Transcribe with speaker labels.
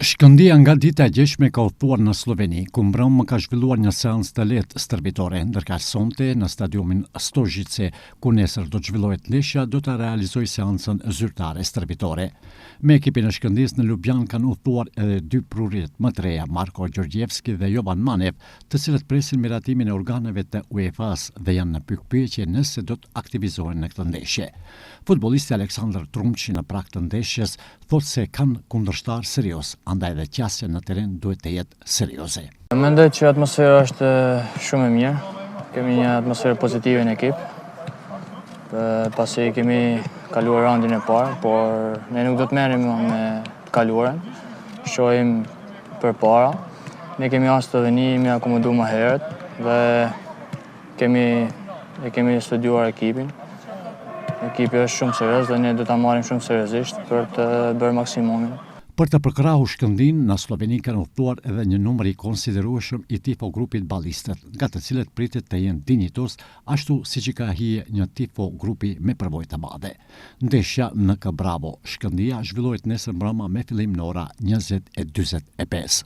Speaker 1: Shkëndija nga dita e djeshme ka udhëtuar në Slloveni, ku mbrëmë ka zhvilluar një seancë të lehtë stërvitore, ndërkaq sonte në stadiumin Stožice, ku nesër do të zhvillohet ndeshja, do ta realizojë seancën zyrtare stërvitore. Me ekipin e Shkëndijës në Lubjanë kanë udhëtuar edhe dy prurjet më të reja, Marko Gjorgjievski dhe Jovan Manev, të cilët presin miratimin e organeve të UEFA-s dhe janë në pikëpyetje nëse do të aktivizohen në këtë ndeshje. Futbollisti Aleksandar Trumçi në prag të ndeshjes thotë se kanë kundërshtar serioz, andaj dhe qasja në teren duhet të jetë serioze.
Speaker 2: Mendoj që atmosfera është shumë e mirë, kemi një atmosferë pozitive në ekip, pasi kemi kaluar raundin e parë, por ne nuk do të merremi më me të kaluarën, shohim përpara. Ne kemi ardhur në Slloveni, jemi akomodu më herët dhe Kemi e kemi studiuar ekipin. Ekipi është shumë serioz dhe ne do ta marrim shumë seriozisht për të bërë maksimumin.
Speaker 1: Për të përkrahur Shkëndijën, në Slloveni kanë udhëtuar edhe një numër i konsiderueshëm i tifo grupit Ballistët, nga të cilët pritet të jenë dinjitoz, ashtu siç i ka hije një tifo grupi me përvojë të madhe. Ndeshja NK Bravo, Shkëndija zhvillohet nesër mbrëma me fillim në ora 20:45.